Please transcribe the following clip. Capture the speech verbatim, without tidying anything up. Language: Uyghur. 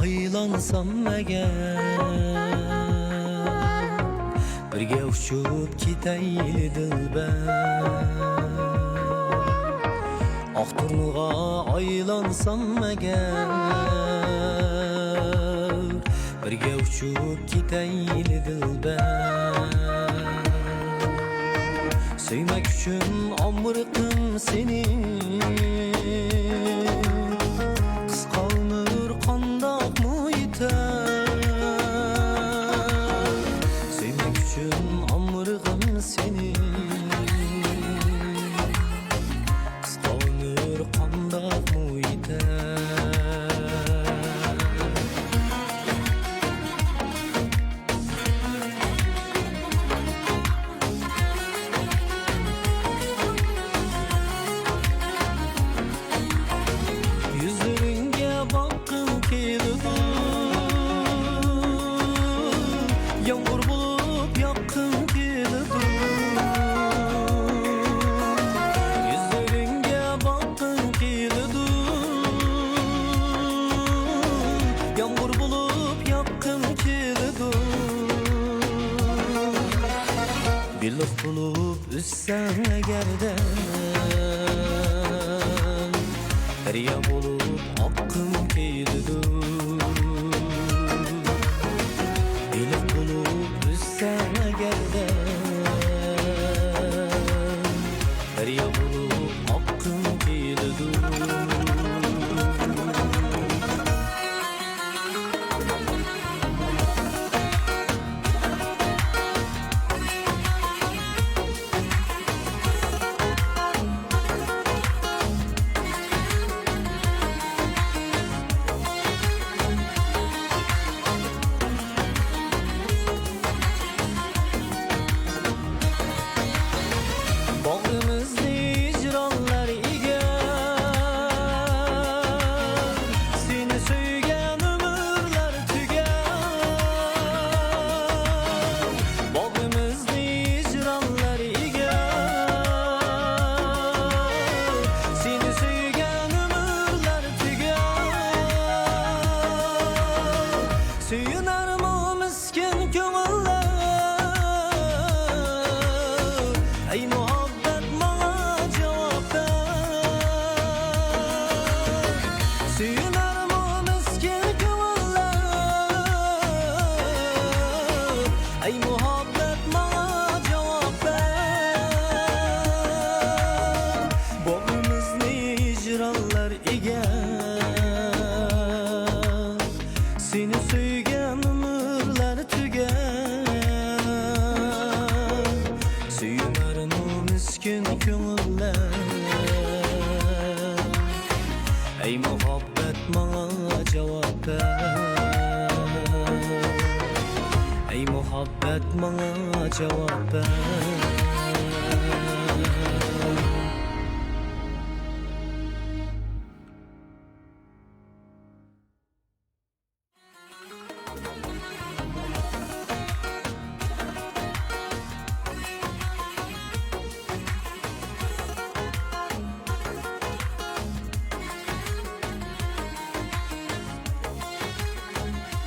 ئايلانسام ئەگەر، بىرگە ئۇچۇپ كېتەيلى دىلبەر. ئاق تۇرنىغا ئايلانسام ئەگەر، بىرگە ئۇچۇپ كېتەيلى دىلبەر. سۆيمەك ئۈچۈن ئامرىقىم سېنى، قىسقا ئۆمۈر قانداقمۇ يېتەر؟ سۆيمەك ئۈچۈن ئامرىقىم سېنى، قىسقا ئۆمۈر قانداقمۇ يېتەر؟ يۈزلىرىڭگە باققۇم كېلىدۇ، يامغۇر بولۇپ ياغقۇم كېلىدۇ. يۈزلىرىڭگە باققۇم كېلىدۇ، يامغۇر بولۇپ ياغقۇم كېلىدۇ. بېلىق بولۇپ ئۈزسەڭ ئەگەردە، دەريا بولۇپ ئاققۇم كېلىدۇ. بېلىق بولۇپ ئۈزسەڭ ئەگەردە، دەريا بولۇپ ئاققۇم كېلىدۇ. باغرىمىزنى ھىجرانلار ئىگەر، سېنى سۆيگەن ئۆمۈرلەر تۈگەر. باغرىمىزنى ھىجرانلار ئىگەر، سېنى سۆيگەن ئۆمۈرلەر تۈگەر. سۆيۈنەرمۇ مىسكىن كۆڭۈللەر، ئەي مۇھەببەت، ماڭا جاۋاب بەر. سۆيۈنەرمۇ مىسكىن كۆڭۈللەر، ئەي مۇھەببەت، ماڭا جاۋاب بەر. باغرىمىزنى ھىجرانلار ئىگەر، سېنى سۆيگەن ئۆمۈرلەر تۈگەر. سۆيۈنەرمۇ مىسكىن كۆڭۈللەر، ئەي مۇھەببەت، ماڭا جاۋاب بەر. ئەي مۇھەببەت، ماڭا جاۋاب بەر.